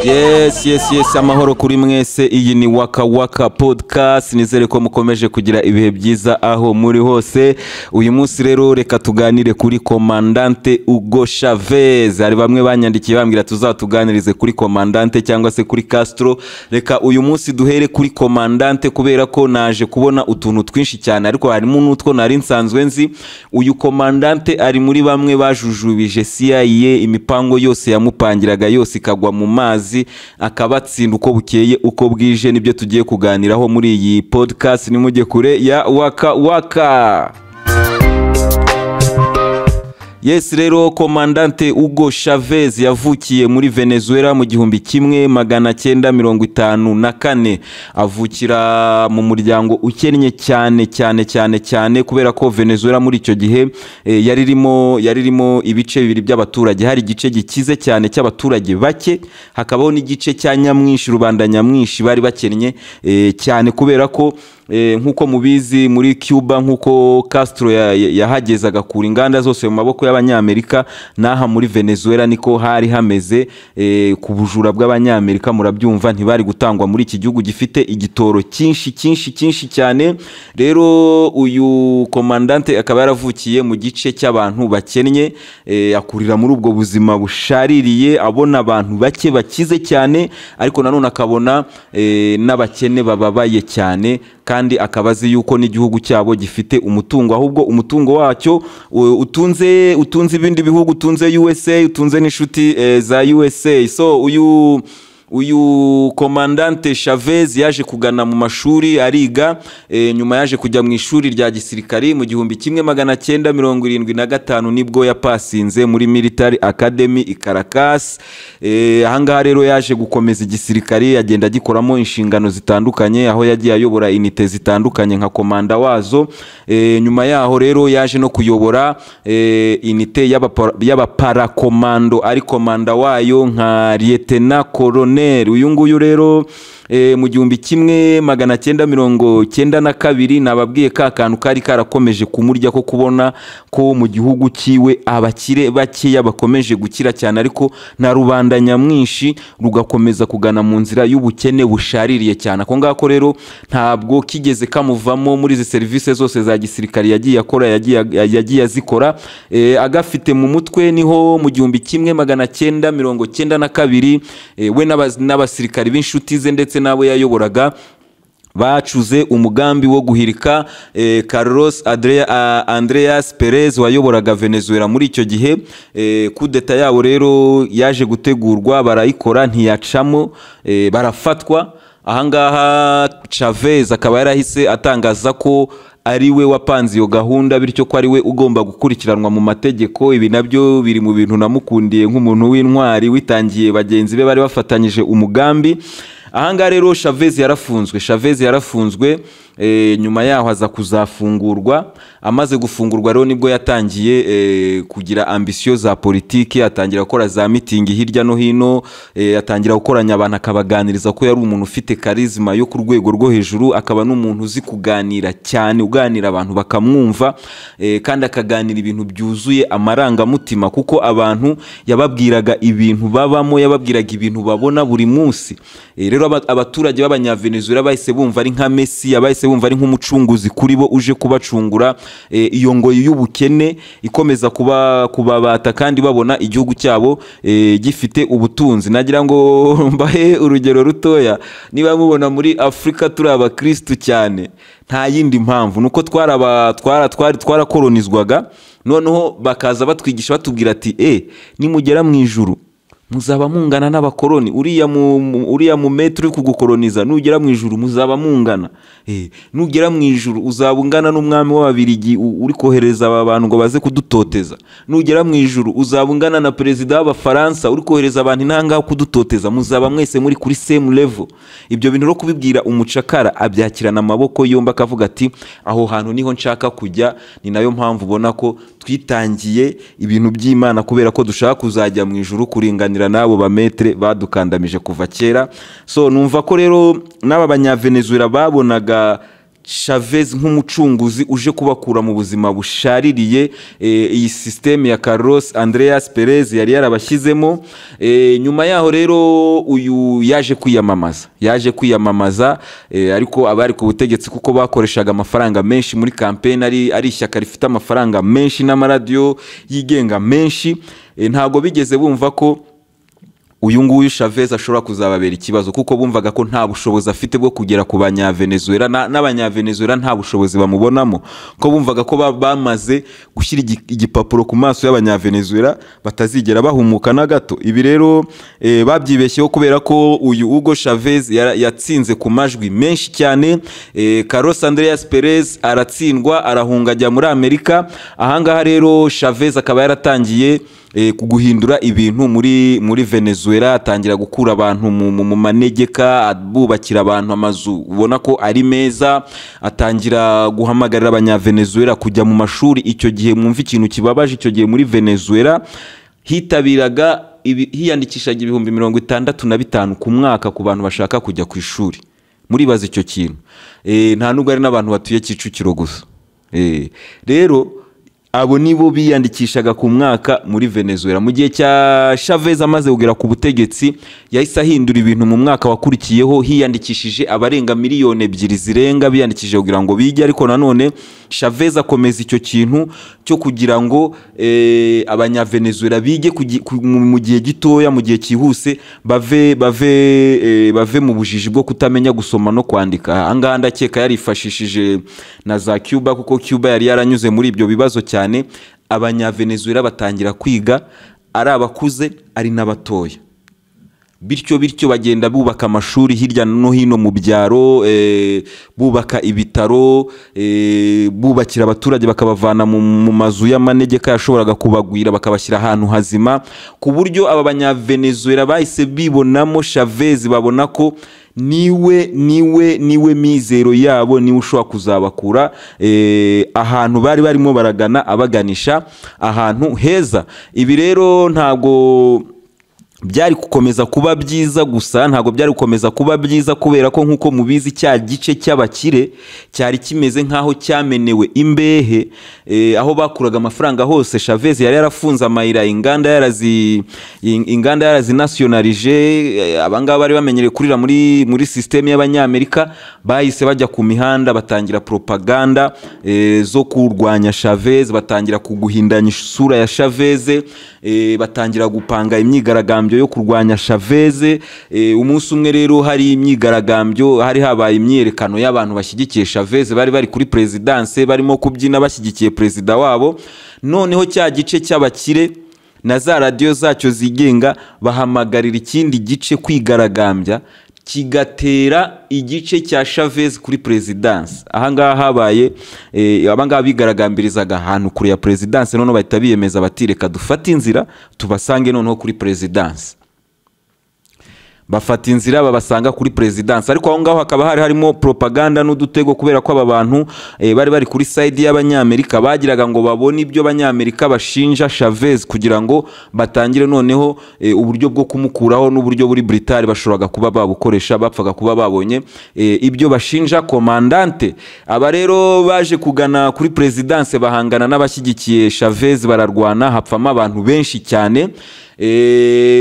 Yes, amahoro kuri mwese. Iyi ni Waka Waka Podcast. Nizere ko mukomeje kugira ibihe byiza aho muri hose. Uyu munsi rero reka tuganire kuri Comandante Hugo Chavez. Hari bamwe banyandikiye bambwira tuzatuganirize kuri Comandante cyangwa se kuri Castro. Reka uyu munsi duhere kuri Comandante kubera ko naje kubona utuntu twinshi cyane, ariko harimo n'utwo nari nsanzwe nzi. Uyu Comandante ari muri bamwe bajujubije CIA, imipango yose yamupangiraga yose ikagwa mu mazi, akabatsinda uko bukeye uko bwije. Nibyo tugiye kuganiraho muri iyi podcast. Nimujye kure ya Waka Waka. Yes, rero Comandante Hugo Chavez yavukiye muri Venezuela mu 1954. Avukira mu muryango ukennye cyane cyane cyane cyane, kubera ko Venezuela muri icyo gihe yari irimo ibice bibiri by'abaturage. Hari igice gikize cyane cy'abaturage bake, hakabaho n'igice cya nyamwinshi, rubanda nyamwinshi bari bakennye cyane, kubera ko nk'uko mubizi muri Cuba, nk'uko Castro yahageze agakura inganda zose mu maboko y'Abanyamerika, n'aha muri Venezuela niko hari hameze ku bujura bw'Abanyamerika. Murabyumva, ntibari gutangwa muri iki gihugu gifite igitoro cyinshi cyinshi cyinshi cyane. Rero uyu Komandante akaba yaravukiye mu gice cy'abantu bakennye, akurira muri ubwo buzima bushaririye, abona abantu bake bakize cyane, ariko nanone akabona n'abakene bababaye cyane, kandi akaba azi yuko n'igihugu cyabo gifite umutungo, ahubwo umutungo wacyo utunze ibindi bihugu, utunze USA, utunze n'inshuti za USA. So uyu Komandante Chavez yaje kugana mu mashuri ariga. Nyuma yaje kujya mu ishuri rya gisirikari mu 1975, nibwo yapasinze muri Military Academy i Caracas. Ahangaha rero yaje gukomeza igisirikari, agenda agikoramo inshingano zitandukanye, aho yagiye ayobora unité zitandukanye nka komanda wazo. Nyuma yaho rero yaje no kuyobora unité y'abaparakomando, ari komanda wayo nka lieutenant colonel. Uyu nguyu rero mu 1992, nababwiye ka kantu kari karakomeje kumurya ko kubona ko mu gihugu cyiwe abakire bakeya bakomeje gukira cyane, ariko na rubanda nyamwinshi rugakomeza kugana mu nzira y'ubukene bushaririye cyane. Ako ngako rero ntabwo kigeze kamuvamo muri izi serivisi zose za gisirikare yagiye akora, yagiye azikora agafite mu mutwe. Niho mu 1992 we n'abasirikari b'inshuti ze ndetse n'abo yayoboraga bacuze umugambi wo guhirika Carlos Andreas Perez wayoboraga Venezuela muri icyo gihe. Kudeta yabo rero yaje gutegurwa, barayikora ntiyacamo, barafatwa. Ahangaha Chavez akaba yarahise atangaza ko ari we wapanze iyo gahunda, bityo ko ari we ugomba gukurikiranwa mu mategeko. Ibi nabyo biri mu bintu namukundiye nk'umuntu w'intwari witangiye bagenzi be bari bafatanyije umugambi. Ahangaha rero Chavez yarafunzwe. Chavez yarafunzwe, nyuma yaho aza kuzafungurwa. Amaze gufungurwa rero nibwo yatangiye kugira ambition za politiki, atangira gukora za mitingi hirya no hino, atangira gukoranya abantu akabaganiriza, ko yari umuntu ufite charisma yo ku rwego rwo hejuru, akaba n'umuntu uzi kuganira cyane, uganira abantu bakamwumva, kandi akaganira ibintu byuzuye amarangamutima, kuko abantu yababwiraga ibintu babamo, yababwiraga ibintu babona buri munsi. Rero abaturage b'Abanyavenezuela bahise bumva ari nka Mesiya, bahise bumva ari nk'umucunguzi kuri bo uje kubacungura iyo ngoyi y'ubukene ikomeza kuba kubabata, kandi babona igihugu cyabo gifite ubutunzi. Nagira ngo mbahe urugero rutoya. Niba mubona muri Afurika turi abakristu cyane, nta yindi mpamvu, nuko twari twarakoronizwaga, noneho bakaza batwigisha batubwira ati: "Nimugera mu ijuru muzaba mungana n'abakoroni. Uriya mu maître uri kugukoroniza, nugera mu ijuru muzaba mungana. Nugera mu ijuru uzaba ungana n'umwami w'Ababirigi uri kohereza aba bantu ngo baze kudutoteza. Nugera mu ijuru uzaba ungana na perezida w'Abafaransa uri kohereza abantu intangaho kudutoteza. Muzaba mwese muri kuri same level." Ibyo bintu rero kubibwira umucakara, abyakirana amaboko yombi, akavuga ati: "Aho hantu niho nshaka kujya." Ni nayo mpamvu ubona ko twitangiye ibintu by'Imana, kubera ko dushaka kuzajya mu ijuru kuringanira n'abo ba maître badukandamije kuva kera. So numva ko rero n'aba Banyavenezuela babonaga Chavez nk'umucunguzi uje kubakura mu buzima bushaririye iyi système ya Carlos Andreas Perez yari yarabashyizemo. Nyuma yaho rero uyu yaje kwiyamamaza, ariko abari ku butegetsi, kuko bakoreshaga amafaranga menshi muri campaign, ari ishyaka rifite amafaranga menshi n'amaradiyo yigenga menshi, ntabwo bigeze bumva ko uyu nguyu Chavez ashobora kuzababera ikibazo, kuko bumvaga ko nta bushobozi afite bwo kugera ku Banyavenezuela, n'Abanyavenezuela nta bushobozi bamubonamo, ko bumvaga ko bamaze gushyira igipapuro ku maso y'Abanyavenezuela batazigera bahumuka na gato. Ibi rero babyibeshyeho, kubera ko uyu Hugo Chavez yatsinze ku majwi menshi cyane. Carlos Andreas Perez aratsindwa, arahunga, ajya muri Amerika. Ahangaha rero Chavez akaba yaratangiye guhindura ibintu muri Venezuela, atangira gukura abantu mu manegeka, bubakira abantu amazu ubona ko ari meza, atangira guhamagarira Abanyavenezuela kujya mu mashuri. Icyo gihe, mwumva ikintu kibabaje, icyo gihe muri Venezuela hitabiraga hiyandikishaga 65,000 ku mwaka ku bantu bashaka kujya ku ishuri. Muribaza icyo kintu. Nta nubwo ari n'abantu batuye Kicukiro gusa. Rero abo nibo biyandikishaga ku mwaka muri Venezuela. Mu gihe cya Chavez, amaze kugera ku butegetsi, yahise ahindura ibintu. Mu mwaka wakurikiyeho hiyandikishije abarenga miliyoni 2 zirenga biyandikishije kugira ngo bige. Ariko nanone Chavez akomeza icyo kintu cyo kugira ngo Abanyavenezuela bige mu gihe gitoya, mu gihe cyihuse, bave mu bujiji bwo kutamenya gusoma no kwandika. Ahangaha ndakeka yarifashishije na za Cuba, kuko Cuba yari yaranyuze muri ibyo bibazo cyane. Abanyavenezuela batangira kwiga, ari abakuze ari n'abatoya. Bityo bityo bagenda bubaka amashuri hirya no hino mu byaro, bubaka ibitaro, bubakira abaturage, bakabavana mu mazu y'amanegeka yashoboraga kubagwira, bakabashyira ahantu hazima, ku buryo aba Banyavenezuela bahise bibonamo Chavez, babona ko niwe mizero yabo, niwe ushobora kuzabakura ahantu bari barimo baragana, abaganisha ahantu heza. Ibi rero ntabwo byari gukomeza kuba byiza gusa, ntabwo byari gukomeza kuba byiza, kubera ko nk'uko mubizi, cya gice cy'abakire cyari kimeze nk'aho cyamenewe imbehe, aho bakuraga amafaranga hose Chavez yari yarafunze amayira, inganda yarazinasiyonarije. Abangaba bari bamenyereye kurira muri système y'Abanyamerika bahise bajya ku mihanda, batangira propaganda zo kurwanya Chavez, batangira kuguhindanya isura ya Chavez, batangira gupanga imyigaragambyo yo kurwanya Chavez. Umunsi umwe rero hari imyigaragambyo, hari habaye imyiyerekano y'abantu bashyigikiye Chavez, bari kuri présidence, barimo kubyina bashyigikiye perezida wabo. Noneho cya gice cy'abakire na za radiyo zacyo zigenga bahamagarira ikindi gice kwigaragambya, kigatera igice cya Chavez kuri présidence. Ahangaha habaye abangaba bigaragambirizaga ahantu kure ya présidence, noneho bahita biyemeza bati: "Reka dufate inzira tubasange noneho kuri présidence." Bafata inzira, babasanga kuri présidence. Ariko aho ngaho hakaba hari harimo propaganda n'udutego, kubera ko aba bantu bari kuri side y'Abanyamerika, bagiraga ngo babone ibyo Abanyamerika bashinja Chavez kugira ngo batangire noneho uburyo bwo kumukuraho, n'uburyo buri brutal bashoboraga kuba babukoresha, bapfaga kuba babonye ibyo bashinja comandante. Aba rero baje kugana kuri présidence, bahangana n'abashyigikiye Chavez, bararwana, hapfamo abantu benshi cyane.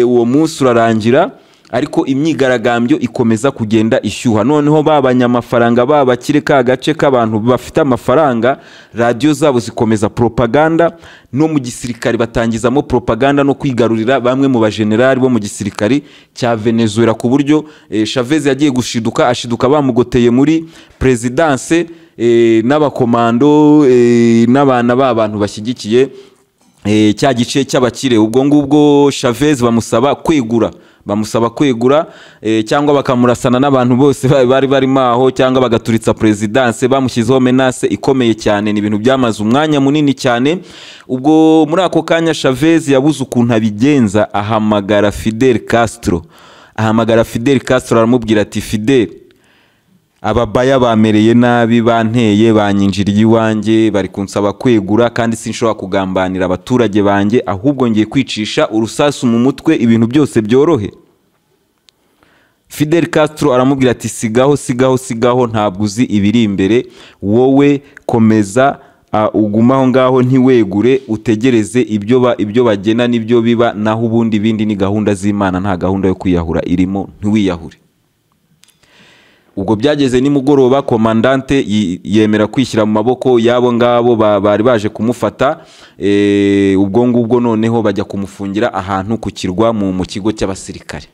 Uwo munsi urarangira, ariko imyigaragambyo ikomeza kugenda ishyuha. Noneho ba banyamafaranga, ba bakire, ka gace k'abantu bafite amafaranga, radiyo zabo zikomeza propaganda, no mu gisirikare batangizamo propaganda no kwigarurira bamwe mu bajenerali bo mu gisirikare cya Venezuela, ku buryo Chavez yagiye gushiduka, ashiduka bamugoteye muri présidence n'abakomando n'abana b'abantu bashyigikiye cya gice cy'abakire. Ubwo ngubwo Chavez bamusaba kwegura cyangwa bakamurasana n'abantu bose bari barimo aho, cyangwa bagaturitsa présidence. Bamushyizeho menace ikomeye cyane. Ni ibintu byamaze umwanya munini cyane. Ubwo muri ako kanya Chavez yabuze ukuntu abigenza, ahamagara Fidel Castro. Ahamagara Fidel Castro, aramubwira ati: "Fidel, ababaya bamereye nabi, banteye, banyinjiriye iwanjye, bari kunsaba kwegura, kandi sinshobora kugambanira abaturage banjye, ahubwo ngiye kwicisha urusasu mu mutwe, ibintu byose byorohe." Fidel Castro aramubwira ati: "Sigaho, sigaho, sigaho, ntabwo uzi ibiri imbere. Wowe komeza ugume aho ngaho, ntiwegure, utegereze ibyo bagena n'ibyo biba. Naho ubundi ibindi ni gahunda z'Imana, nta gahunda yo kwiyahura irimo, ntiwiyahure." Ubwo byageze nimugoroba, komandante yemera kwishyira mu maboko y'abo ngabo bari baje kumufata. Ubwo ngubwo noneho bajya kumufungira ahantu ku kirwa mu kigo cy'abasirikare.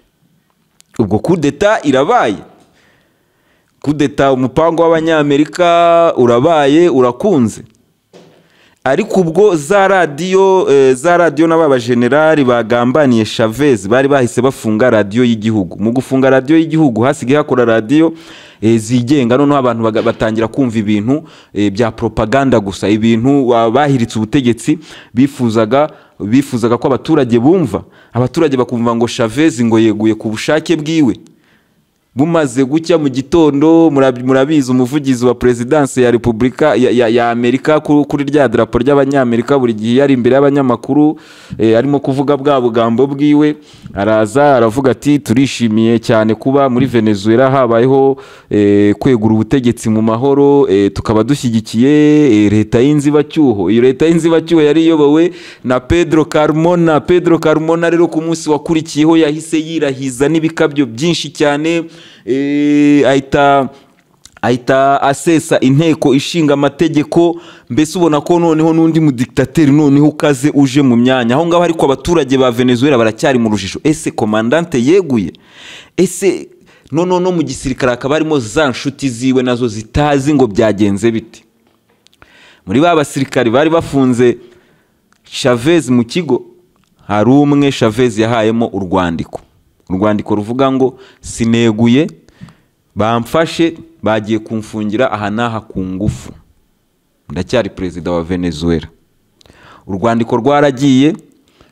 Ubwo kudeta irabaye, kudeta, umupango w'Abanyamerika urabaye, urakunze. Ariko ubwo za radiyo n'aba bajenerali bagambaniye Chavez bari bahise bafunga radiyo y'igihugu. Mu gufunga radiyo y'igihugu, hasigaye hakora radiyo zigenga. Noneho abantu batangira kumva ibintu bya propaganda gusa, ibintu bahiritse ubutegetsi bifuzaga ko abaturage bumva. Abaturage bakumva ngo Chavez ngo yeguye ku bushake bwiwe. Bumaze gucya mu gitondo, murabizi, umuvugizi wa perezidansi ya Repubulika ya Amerika, kuri rya darapo ry'Abanyamerika, buri gihe yari imbere y'abanyamakuru arimo kuvuga bwa bugambo bwiwe, araza aravuga ati: "Turishimiye cyane kuba muri Venezuela habayeho kwegura ubutegetsi mu mahoro, tukaba dushyigikiye leta y'inzibacyuho." Iyo leta y'inzibacyuho yari iyobowe na Pedro Carmona. Pedro Carmona rero ku munsi wakurikiyeho yahise yirahiza n'ibikabyo byinshi cyane, ahita asesa Inteko Ishinga Amategeko. Mbese ubona ko noneho n'undi mudiktateri noneho ukaze uje mu myanya aho ngaho. Ariko abaturage ba Venezuela baracyari mu rujijo: ese komandante yeguye? Ese no mu gisirikare hakaba harimo za nshuti ziwe nazo zitazi ngo byagenze bite? Muri ba basirikari bari bafunze Chavez mu kigo, hari umwe Chavez yahayemo urwandiko, urwandiko ruvuga ngo: "Sineguye, bamfashe bagiye kumfungira aha n'aha ku ngufu, ndacyari perezida wa Venezuela." Urwandiko rwaragiye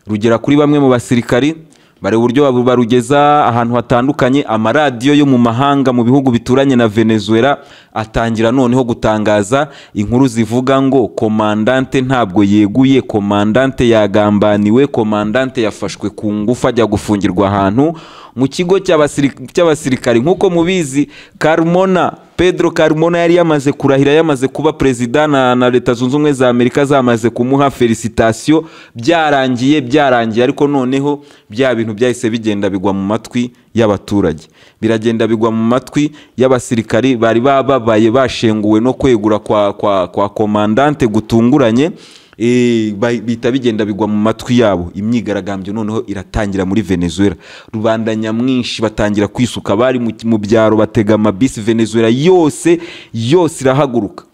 rugera kuri bamwe mu basirikari, bareba uburyo barugeza ahantu hatandukanye. Amaradiyo yo mu mahanga, mu bihugu bituranye na Venezuela, atangira noneho gutangaza inkuru zivuga ngo komandante ntabwo yeguye, komandante yagambaniwe, komandante yafashwe ku ngufu ajya gufungirwa ahantu mu kigo cy'abasirikari. Nk'uko mubizi, Carmona, Pedro Carmona, yari yamaze kurahira, yamaze kuba perezida, na Leta Zunze Ubumwe za Amerika zamaze kumuha félicitations, byarangiye, byarangiye. Ariko noneho bya bintu byahise bigenda bigwa mu matwi y'abaturage, biragenda bigwa mu matwi y'abasirikari bari bababaye, bashenguwe no kwegura kwa komandante gutunguranye. Bihita bigenda bigwa mu matwi yabo. Imyigaragambyo noneho iratangira muri Venezuela, rubanda nyamwinshi batangira kwisuka, bari mu byaro batega amabisi, Venezuela yose yose irahaguruka.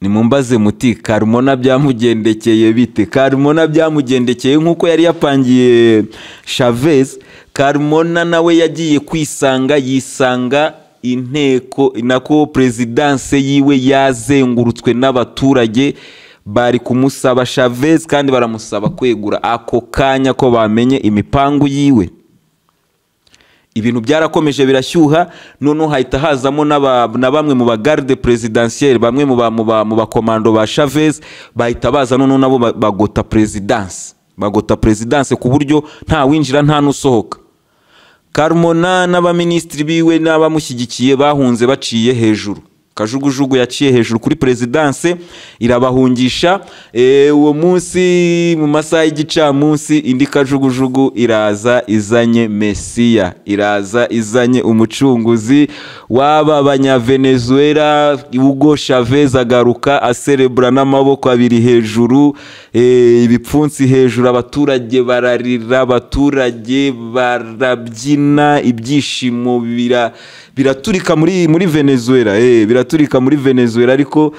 Nimumbaze muti: "Carmona byamugendekeye bite?" Carmona byamugendekeye nk'uko yari yapangiye Chavez. Carmona nawe yagiye kwisanga, yisanga inteko, nako perezidanse yiwe yazengurutswe n'abaturage bari kumusaba Chavez, kandi baramusaba kwegura ako kanya ko bamenye imipangu yiwe. Ibintu byarakomeje birashyuha. Noneho hahita hazamo na bamwe mu bagarde présidentielle, bamwe mu bakomando ba Chavez, bahita baza noneho nabo bagota perezidanse, bagota perezidanse ku buryo nta winjira nta n'usohoka. Carmona n'abaminisitiri biwe n'abamushyigikiye bahunze baciye hejuru. Kajugujugu yaciye hejuru kuri perezidanse irabahungisha. Uwo munsi mu masaha y'igicamunsi, indi kajugujugu iraza izanye Mesiya, iraza izanye umucunguzi w'aba Banyavenezuela, Hugo Chavez. Agaruka aserebura n'amaboko abiri hejuru, ibipfunsi hejuru, abaturage bararira, abaturage barabyina, ibyishimo biraturika muri Venezuela, biraturika muri Venezuela. Ariko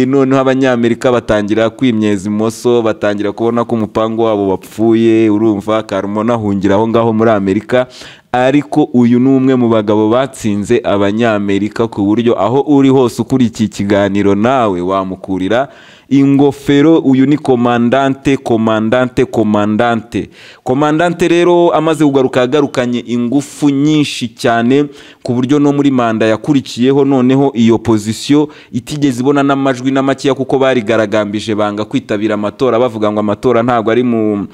noneho Abanyamerika batangira kwimyeza imoso, batangira kubona ko umupango wabo wapfuye. Urumva Carmona ahungira aho ngaho muri Amerika. Ariko uyu ni umwe mu bagabo batsinze Abanyamerika, ku buryo aho uri hose ukurikiye ikiganiro nawe wamukurira ingofero. Uyu ni komandante, komandante, komandante. Komandante rero amaze kugaruka, yagarukanye ingufu nyinshi cyane, ku buryo no muri manda yakurikiyeho noneho iyo opozisiyo itigeze ibona n'amajwi na makeya, kuko barigaragambije banga kwitabira amatora, bavuga ngo amatora ntabwo ari mu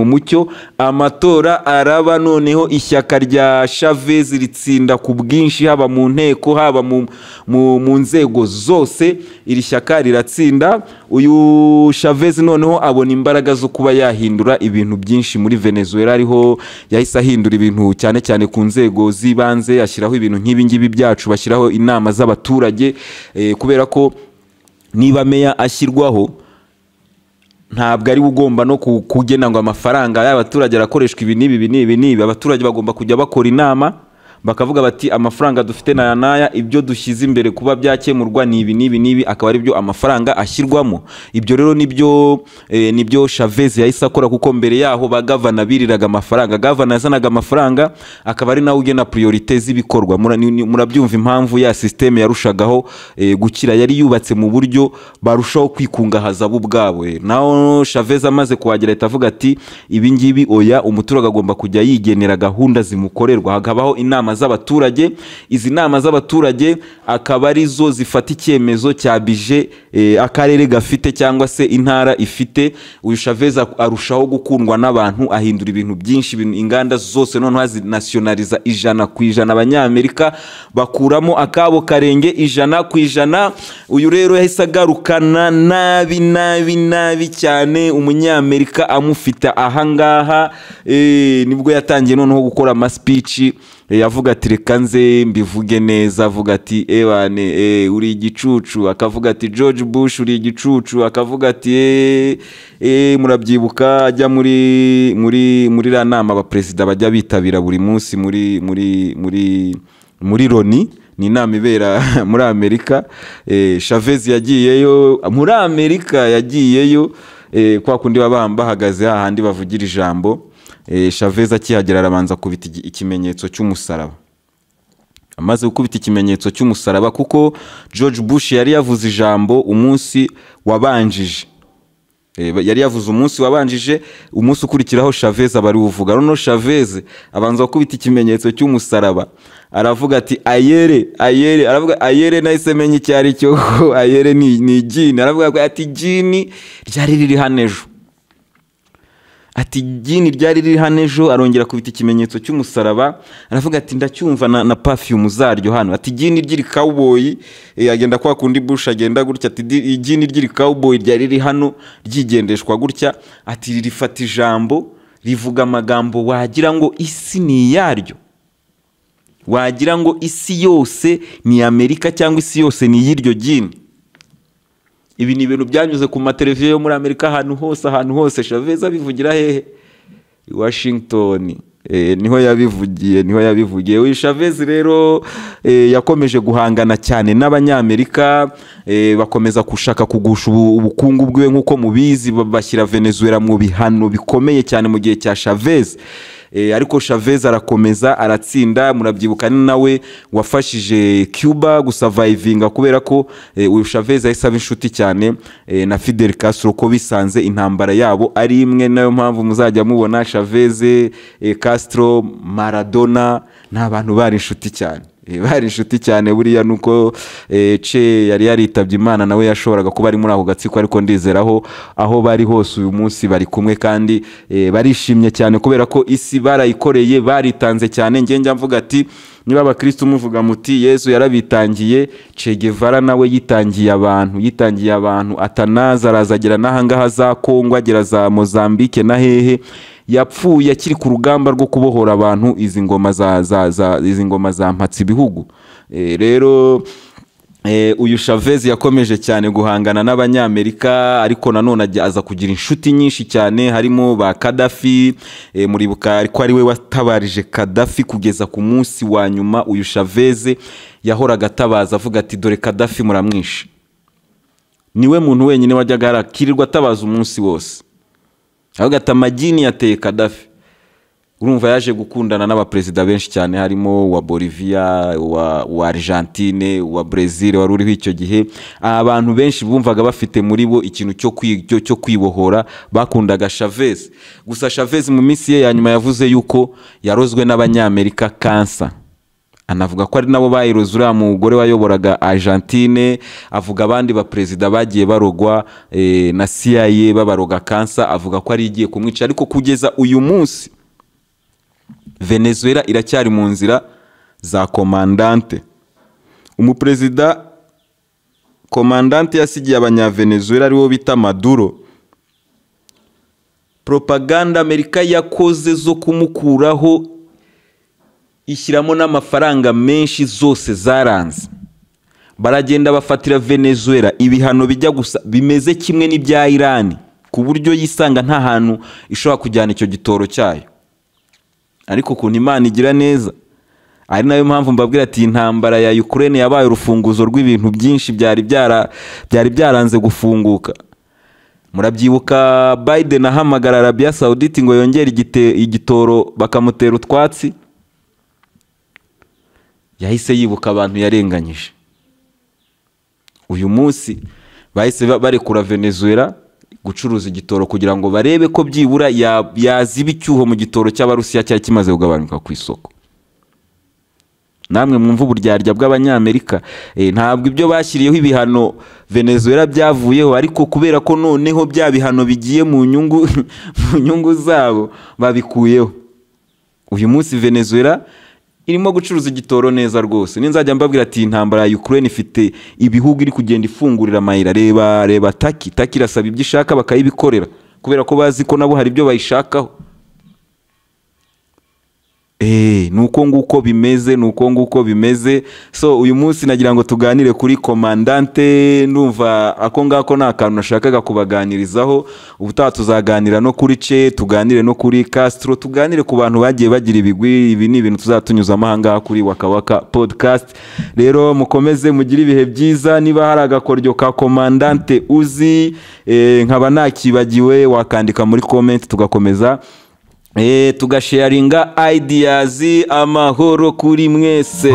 mucyo. Amatora araba, noneho ishyaka Ishyaka rya Chavez ritsinda ku bwinshi, haba mu nteko, haba mu nzego zose, iri shyaka riratsinda. Uyu Chavez noneho abona imbaraga zo kuba yahindura ibintu byinshi muri Venezuela. Ariho yahise ahindura ibintu cyane cyane ku nzego z'ibanze, ashyiraho ibintu nk'ibi ngibi byacu, bashyiraho inama z'abaturage, kubera ko niba meya ashyirwaho ntabwo ari we ugomba no kugena ngo amafaranga y'abaturage arakoreshwa ibi n'ibi, ibi n'ibi n'ibi. Abaturage bagomba kujya bakora inama, bakavuga bati: "Amafaranga dufite n'aya n'aya, ibyo dushyize imbere kuba byakemurwa ni ibi n'ibi n'ibi," akaba ari byo amafaranga ashyirwamo. Ibyo rero nibyo Chavez yahise akora, kuko mbere yaho ba gavana biriraga amafaranga. Gavana yazanaga amafaranga, akaba ari nawe ugena priorité z'ibikorwa. Murabyumva impamvu ya système yarushagaho gukira, yari yubatse mu buryo barushaho kwikungahaza bo ubwabo. Naho Chavez amaze kuhagera, ahita avuga ati: "Ibi ngibi oya, umuturage agomba kujya yigenera gahunda zimukorerwa." Hakabaho inama z'abaturage. Izi nama z'abaturage akaba arizo zifata icyemezo cya budget akarere gafite cyangwa se intara ifite. Uyu Chavez arushaho gukundwa n'abantu, ahindura ibintu byinshi, ibintu, inganda zose noneho azinationaliza 100%, Abanyamerika bakuramo akabo karenge 100%. Uyu rero yahise agarukana nabi nabi nabi cyane umunyamerika amufite ahangaha. Nibwo yatangiye noneho gukora amaspeech, avuga ati: "Reka nze mbivuge neza." Avuga ati: "Ebane, uri igicucu." Akavuga ati: "George Bush, uri igicucu." Akavuga ati: "Murabyibuka ajya muri iriya nama abaperezida bajya bitabira buri munsi muri Loni, ni inama ibera muri Amerika. Chavez yagiyeyo muri Amerika, yagiyeyo, kwa kundi baba bahagaze hahandi bavugira ijambo. Chavez akihagera arabanza kubita ikimenyetso cy'umusaraba. Amaze gukubita ikimenyetso cy'umusaraba, kuko George Bush yari yavuze ijambo umunsi wabanjije, yari yavuze umunsi wabanjije, umunsi ukurikiraho Chavez aba ari uvuga. Noneho Chavez abanza gukubita ikimenyetso cy'umusaraba, aravuga ati: "Ayer, ayer." Aravuga ayer, nahise menya icyo ari cyo, ko ayer ni igini. Aravuga ati: "Igini ryari riri hano ejo." Ati: "Igini ryari riri hano ejo." Arongera akubita ikimenyetso cy'umusaraba, aravuga ati: "Ndacyumva na perfume zaryo hano." Ati: "Igini ry'iri cowboy." Agenda kwa kundi Bush agenda gutya. Ati: "Igini ry'iri cowboy ryari riri hano ryigendeshwa gutya." Ati rifata ijambo, rivuga amagambo wagira ngo isi ni iyaryo, wagira ngo isi yose ni Amerika cyangwa isi yose ni iy'iryo gini. Ibi ni ibintu byanyuze ku mateleviziyo yo muri Amerika ahantu hose, ahantu hose. Chavez abivugira hehe? I Washington. Niho yabivugiye, niho yabivugiye. Uyu Chavez rero yakomeje guhangana cyane n'Abanyamerika, bakomeza gushaka kugusha ubukungu bwiwe. Nk'uko mubizi, bashyira Venezuela mu bihano bikomeye cyane mu gihe cya Chavez. Ariko Chavez arakomeza aratsinda. Murabyibuka, ni nawe wafashije Cuba gusurvivinga, kubera ko uyu Chavez yahise aba inshuti cyane na Fidel Castro, ko bisanze intambara yabo ari imwe. Nayo mpamvu muzajya mubona Chavez, Castro, Maradona ni abantu bari inshuti cyane. Bari inshuti cyane. Buriya nuko Che yari yaritabye Imana, nawe yashoboraga kuba ari muri ako gatsiko, ariko ndizeraho aho bari hose uyu munsi bari kumwe kandi barishimye cyane, kubera ko isi barayikoreye, baritanze cyane. Njye njya mvuga ati: niba abakristo muvuga muti Yesu yarabitangiye, Che Guevara nawe yitangiye abantu, yitangiye abantu. Atanaza araza agera n'ahangaha za Kongo, agera za Mozambique na hehe. Yapfuye akiri ku rugamba rwo kubohora abantu izi ngoma za mpatse ibihugu. Rero uyu Chavez yakomeje cyane guhangana n'Abanyamerika, ariko nanone aza kugira inshuti nyinshi cyane, harimo ba Gaddafi. Muribuka ariko ari we watabarije Gaddafi kugeza ku munsi wa nyuma. Uyu Chavez yahoraga atabaza avuga ati: "Dore Gaddafi muramwishe." Niwe muntu wenyine wajyaga arakirirwa atabaza umunsi wose, avuga ati: "Amagini yateye Gaddafi." Urumva yaje gukundana n'abaperezida benshi cyane, harimo uwa Bolivia, wa Argentine, wa Brazil wari uriho icyo gihe. Abantu benshi bumvaga bafite muri bo ikintu cyo kwibohora, bakundaga Chavez. Gusa Chavez mu minsi ye ya nyuma yavuze yuko yarozwe n'Abanyamerika kansa, anavuga ko ari nabo bayiroze uriya mugore wayoboraga Argentine. Avuga abandi baperezida bagiye barogwa na CIA, babaroga kansa, avuga ko ari igiye kumwica. Ariko kugeza uyu munsi Venezuela iracyari mu nzira za Comandante. Umuperezida Comandante yasigiye Abanyavenezuela, ariwo bita Maduro, propaganda Amerika yakoze zo kumukuraho, ishyiramo n'amafaranga menshi, zose zaranze. Baragenda bafatira Venezuela ibihano bijya gusa, bimeze kimwe n'ibya Irani, ku buryo yisanga nta hantu ishobora kujyana icyo gitoro cyayo. Ariko ukuntu Imana igira neza, ari nayo mpamvu mbabwira ati intambara ya Ukraine yabaye urufunguzo rw'ibintu byinshi byari byaranze gufunguka. Murabyibuka Biden ahamagara Arabia Saudite ngo yongere igitoro, bakamutera utwatsi. Yahise yibuka abantu yarenganyije. Uyu munsi bahise barekura Venezuela gucuruza igitoro, kugira ngo barebe ko byibura yaziba icyuho mu gitoro cy'Abarusiya cyari kimaze kugabanuka ku isoko. Namwe mwumva uburyarya bw'Abanyamerika. Ntabwo ibyo bashyiriyeho ibihano Venezuela byavuyeho, ariko kubera ko noneho bya bihano bigiye mu nyungu zabo, babikuyeho. Uyu munsi Venezuela irimo gucuruza igitoro neza rwose. Ninzajya mbabwira ati intambara ya Ukraine ifite ibihugu iri kugenda ifungurira amayira. Reba, reba Turkey. Turkey irasaba ibyo ishaka bakayibikorera, kubera ko bazi ko nabo hari ibyo bayishakaho. Nuko nguko bimeze, nuko nguko bimeze. So uyu munsi nagira ngo tuganire kuri Comandante. Ndumva ako ngako ni akantu nashakaga kubaganirizaho. Ubutaha tuzaganira no kuri Che, tuganire no kuri Castro, tuganire ku bantu bagiye bagira ibigwi. Ibi ni ibintu tuzatunyuzamo aha ngaha kuri Waka Waka Podcast. Rero mukomeze mugire ibihe byiza. Niba hari agakoryo ka Comandante uzi, nkaba nakibagiwe, wakandika muri comment, tugakomeza tugasharinga ideas. Amahoro kuri mwese.